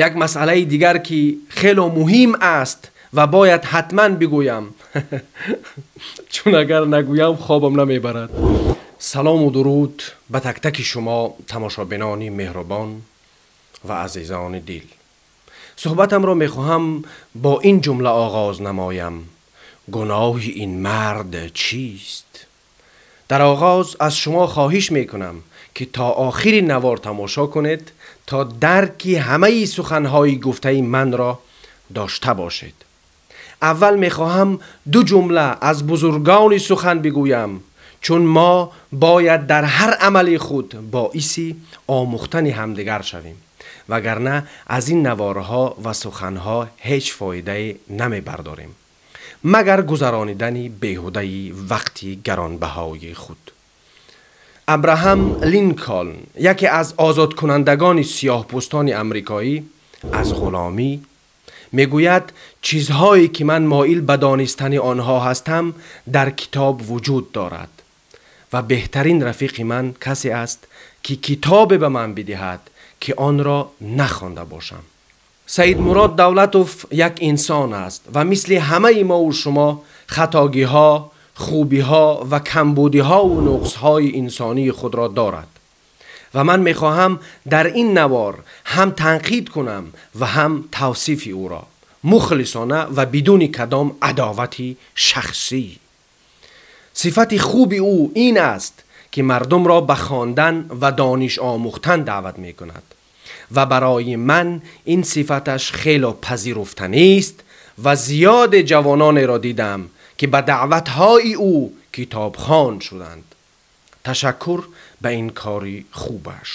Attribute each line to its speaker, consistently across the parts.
Speaker 1: Як масъалаи дигар ки хело муҳим аст ва бояд ҳатман бигӯям, чун агар нагӯям, хобам намебарад. Салому дуруд ба тактаки шумо, тамошобинони меҳрубон ва азизони дил. Суҳбатамро мехоҳам бо ин ҷумла оғоз намоям: гуноҳи ин мард чист? Дар оғоз аз шумо хоҳиш мекунам, ки то охири навор тамошо кунед, то дарки ҳамаи суханҳои гуфтаи манро дошта бошед. Аввал мехоҳам ду ҷумла аз бузургони сухан бигӯям, чун мо бояд дар ҳар амали худ боиси омӯхтани ҳамдигар шавем, вагарна аз ин наворҳо ва суханҳо ҳеҷ фоидае намебардорем, магар гузаронидани беҳудаи вақти гаронбаҳои худ. Абраҳам Линколн, яке аз озодкунандагони сиёҳпӯстони амрикоӣ аз ғуломӣ, мегӯяд: «Чизҳое ки ман моил ба донистани онҳо ҳастам, дар китоб вуҷуд дорад ва беҳтарин рафиқи ман касе аст, ки китобе ба ман бидиҳад, ки онро нахонда бошам». Саидмурод Давлатов як инсон аст ва мисли ҳамаи мову шумо хатогиҳо, хубиҳо ва камбудиҳову нуқсҳои инсонии худро дорад ва ман мехоҳам дар ин навор ҳам танқид кунам ва ҳам тавсифи ӯро мухлисона ва бидуни кадом адовати шахсӣ. Сифати хуби ӯ ин аст, ки мардумро ба хондан ва дониш омӯхтан даъват мекунад ва барои ман ин сифаташ хело пазируфтанист ва зиёде ҷавононеро дидам, ки ба даъватҳои ӯ китобхон шуданд. Ташаккур ба ин кори хубаш.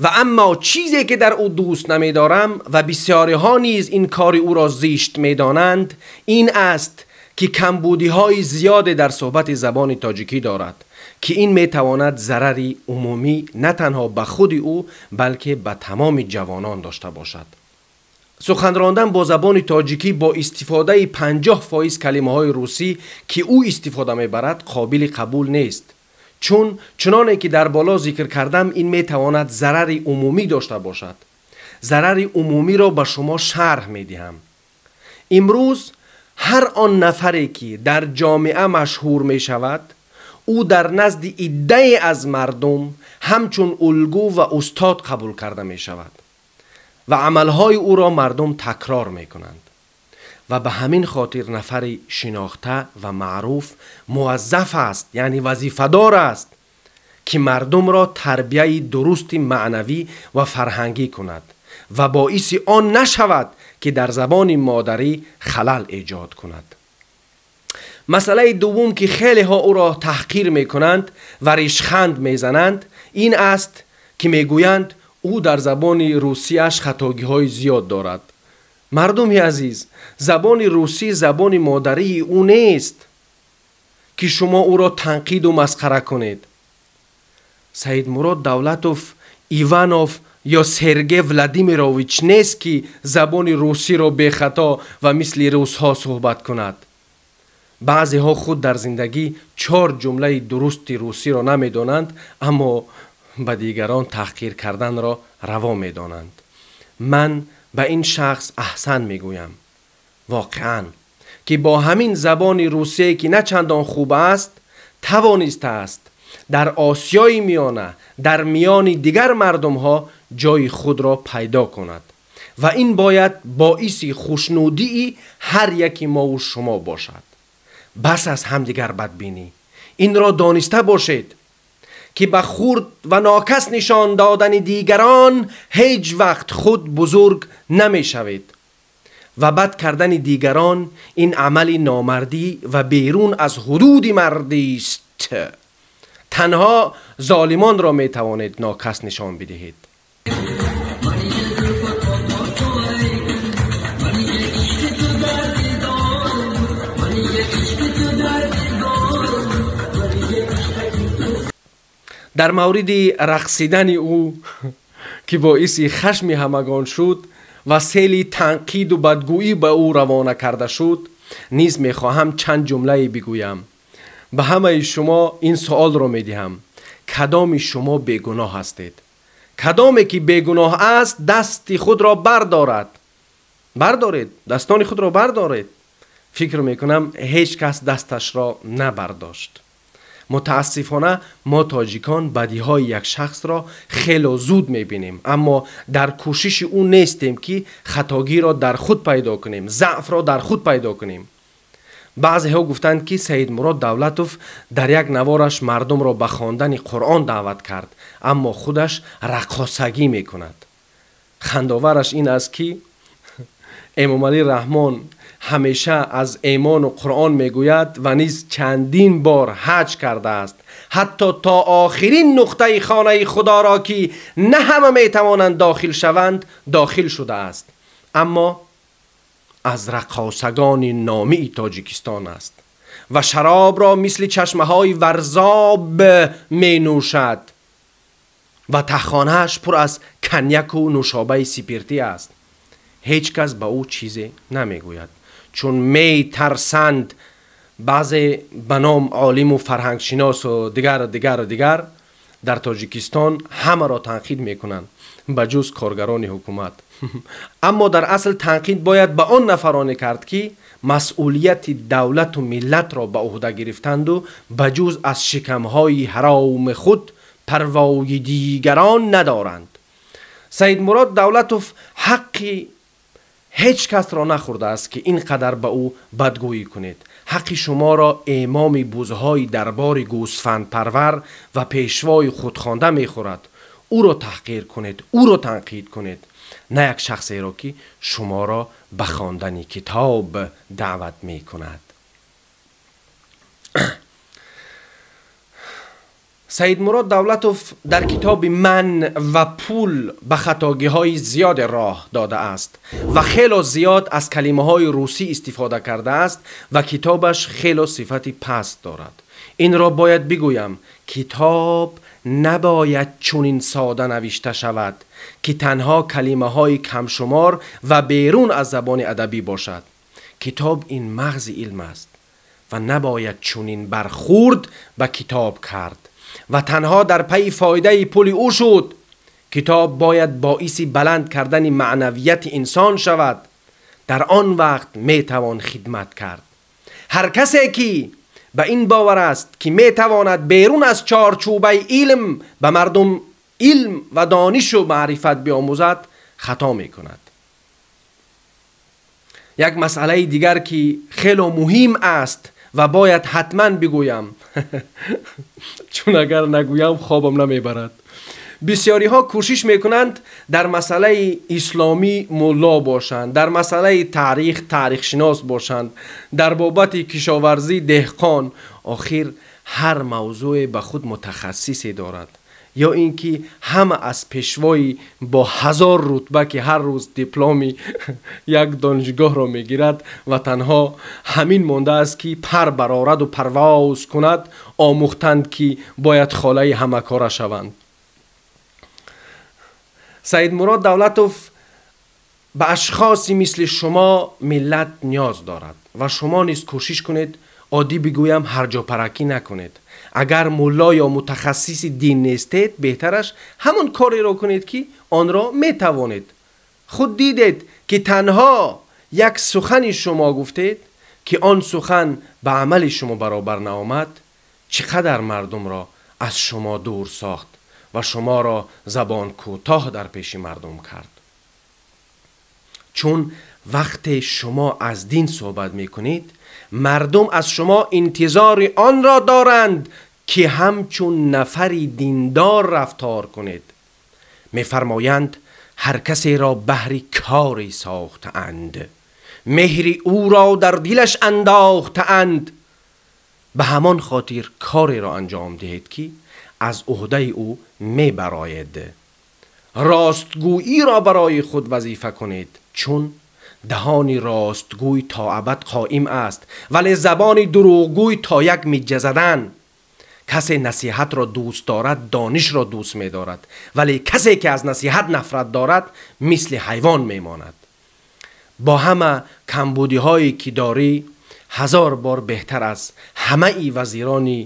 Speaker 1: Ва аммо чизе ки дар ӯ дӯст намедорам ва бисёриҳо низ ин кори ӯро зишт медонанд, ин аст, ки камбудиҳои зиёде дар суҳбати забони тоҷикӣ дорад, ки ин метавонад зарари умумӣ на танҳо ба худи ӯ, балки ба тамоми ҷавонон дошта бошад. Сухан рондан бо забони тоҷикӣ бо истифодаи 50% калимаҳои русӣ, ки ӯ истифода мебарад, қобили қабул нест, чун чуноне ки дар боло зикр кардам, ин метавонад зарари умумӣ дошта бошад. Зарари умумиро ба шумо шарҳ медиҳам. Имрӯз ҳар он нафаре ки дар ҷомеа машҳур мешавад, ӯ дар назди иддае аз мардум ҳамчун улгӯ ва устод қабул карда мешавад ва амалҳои ӯро мардум такрор мекунанд ва ба ҳамин хотир нафари шинохта ва маъруф муваззаф аст, яъне вазифадор аст, ки мардумро тарбияи дурусти маънавӣ ва фарҳангӣ кунад ва боиси он нашавад, ки дар забони модарӣ халал эҷод кунад. Масъалаи дуввум, ки хелеҳо ӯро таҳқир мекунанд ва ришханд мезананд, ин аст, ки мегӯянд, ӯ дар забони русияш хатогиҳои зиёд дорад. Мардуми азиз, забони русӣ забони модарии ӯ нест, ки шумо ӯро танқиду масхара кунед. Саидмурод Давлатов Иванов ё Сергей Владимирович нест, ки забони русиро бехато ва мисли русҳо суҳбат кунад. Баъзеҳо худ дар зиндагӣ чор ҷумлаи дурусти русиро намедонанд, аммо ба дигарон таҳқир карданро раво медонанд. Ман ба ин шахс аҳсан мегӯям, воқеан, ки бо ҳамин забони русие, ки на чандон хуб аст, тавонистааст дар Осиёи Миёна дар миёни дигар мардумҳо ҷои худро пайдо кунад ва ин бояд боиси хушнудии ҳар яки мову шумо бошад. Бас аз ҳамдигар бадбинӣ. Инро дониста бошед, ки ба хурд ва нокас нишон додани дигарон ҳеҷ вақт худ бузург намешавед ва бад кардани дигарон ин амали номардӣ ва берун аз ҳудуди мардист. Танҳо золимонро метавонед нокас нишон бидиҳед. Дар мавриди рақсидани ӯ, ки боиси хашми ҳамагон шуд ва сели танқиду бадгӯӣ ба ӯ равона карда шуд, низ мехоҳам чанд ҷумлае бигӯям. Ба ҳамаи шумо ин суолро медиҳам: кадоми шумо бегуноҳ ҳастед? Кадоме ки бегуноҳ аст, дасти худро бардорад. Бардоред, дастони худро бардоред. Фикр мекунам, ҳеҷ кас дасташро набардошт. Мутаассифона, мо тоҷикон бадиҳои як шахсро хело зуд мебинем, аммо дар кӯшиши ӯ нестем, ки хатогиро дар худ пайдо кунем, заъфро дар худ пайдо кунем. Баъзеҳо гуфтанд, ки Саидмурод Давлатов дар як навораш мардумро ба хондани Қуръон даъват кард, аммо худаш раққосагӣ мекунад. Хандовараш ин аст, ки Эмомалӣ Раҳмон ҳамеша аз имону Қуръон мегӯяд ва низ чандин бор ҳаҷ кардааст, ҳатто то охирин нуқтаи хонаи Худоро, ки на ҳама метавонанд дохил шаванд, дохил шудааст, аммо аз раққосагони номии Тоҷикистон аст ва шаробро мисли чашмаҳои Варзоб менӯшад ва таҳхонааш пур аз каньяку нӯшобаи сипиртӣ аст. Ҳеҷ кас ба ӯ чизе намегӯяд, чун метарсанд. Баъзе ба ном олиму фарҳангшиносу дигару дигару дигар дар Тоҷикистон ҳамаро танқид мекунанд, ба ҷуз коргарони ҳукумат. Аммо дар асл танқид бояд ба он нафароне кард, ки масъулияти давлату миллатро ба ӯҳда гирифтанду ба ҷуз аз шикамҳои ҳароми худ парвои дигарон надоранд. Саидмурод Давлатов ҳаққи ҳеҷ касро нахӯрдааст, ки ин қадар ба ӯ бадгӯӣ кунед. Ҳаққи шуморо эмоми бузҳои дарбори гӯсфандпарвар ва пешвои худхонда мехӯрад. Ӯро таҳқир кунед, ӯро танқид кунед, на як шахсеро, ки шуморо ба хондани китоб даъват мекунад. Саидмурод Давлатов дар китоби «Ман ва пул» ба хатогиҳои зиёде роҳ додааст ва хело зиёд аз калимаҳои русӣ истифода кардааст ва китобаш хело сифати паст дорад. Инро бояд бигӯям, китоб набояд чунин сода навишта шавад, ки танҳо калимаҳои камшумор ва берун аз забони адабӣ бошад. Китоб ин мағзи илм аст ва набояд чунин бархӯрд ба китоб кард ва танҳо дар пайи фоидаи пули ӯ шуд. Китоб бояд боиси баланд кардани маънавияти инсон шавад. Дар он вақт метавон хидмат кард. Ҳар касе ки ба ин бовар аст, ки метавонад берун аз чорчӯбаи илм ба мардум илм ва донишу маърифат биомӯзад, хато мекунад. Як масъалаи дигар, ки хело муҳим аст ва бояд ҳатман бигӯям, чун агар нагӯям, хобам намебарад. Бисёриҳо кӯшиш мекунанд дар масъалаи исломӣ мулло бошанд, дар масъалаи таърих таърихшинос бошанд, дар бобати кишоварзӣ деҳқон. Охир ҳар мавзӯе ба худ мутахассисе дорад, ё ин ки ҳама аз пешвои бо 1000 рутба, ки ҳар рӯз дипломи як донишгоҳро мегирад ва танҳо ҳамин мондааст, ки пар барораду парвоз кунад, омӯхтанд, ки бояд холаи ҳамакора шаванд. Саидмурод Давлатов, ба ашхоси мисли шумо миллат ниёз дорад ва шумо низ кӯшиш кунед, оддӣ бигӯям, ҳарҷопаракӣ накунед. Агар мулло ё мутахассиси дин нестед, беҳтараш ҳамон кореро кунед, ки онро метавонед. Худ дидед, ки танҳо як сухани шумо гуфтед, ки он сухан ба амали шумо баробар наомад, чӣ қадар мардумро аз шумо дур сохт ва шуморо забон кӯтоҳ дар пеши мардум кард. Чун вақте шумо аз дин суҳбат мекунед, мардум аз шумо интизори онро доранд, ки ҳамчун нафари диндор рафтор кунед. Мефармоянд, ҳар касеро баҳри коре сохтаанд, меҳри ӯро дар дилаш андохтаанд. Ба ҳамон хотир кореро анҷом диҳед, ки аз ӯҳдаи ӯ мебароед. Ростгӯиро барои худ вазифа кунед, чун даҳони ростгӯй то абад қоим аст, вале забони дурӯғгӯй то як миҷҷа задан. Касе насиҳатро дӯст дорад, донишро дӯст медорад, вале касе ки аз насиҳат нафрат дорад, мисли ҳайвон мемонад. Бо ҳама камбудиҳое ки дорӣ, 1000 бор беҳтар аз ҳамаи вазирони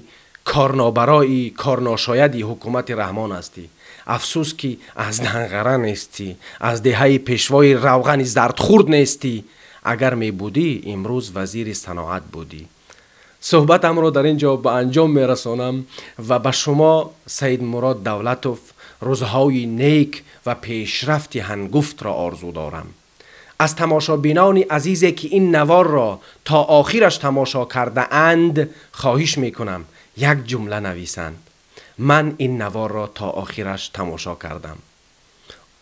Speaker 1: корнобарои корношояди ҳукумати Раҳмон ҳастӣ. Афсӯс, ки аз Данғара нестӣ, аз деҳаи пешвои равғани зардхурд нестӣ. Агар мебудӣ, имрӯз вазири саноат будӣ. Суҳбатамро дар ин ҷо ба анҷом мерасонам ва ба шумо, Саидмурод Давлатов, рӯзҳои нек ва пешрафти ҳангуфтро орзу дорам. Аз тамошобинони азизе, ки ин наворро то охираш тамошо кардаанд, хоҳиш мекунам, як ҷумла нависанд: «Ман ин наворро то охираш тамошо кардам».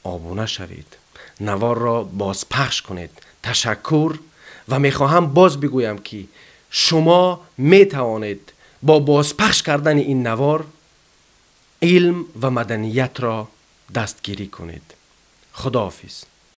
Speaker 1: Обуна шавед, наворро бозпахш кунед. Ташаккур. Ва мехоҳам боз бигӯям, ки шумо метавонед бо бозпахш кардани ин навор илм ва маданиятро дастгирӣ кунед. Худоҳофиз.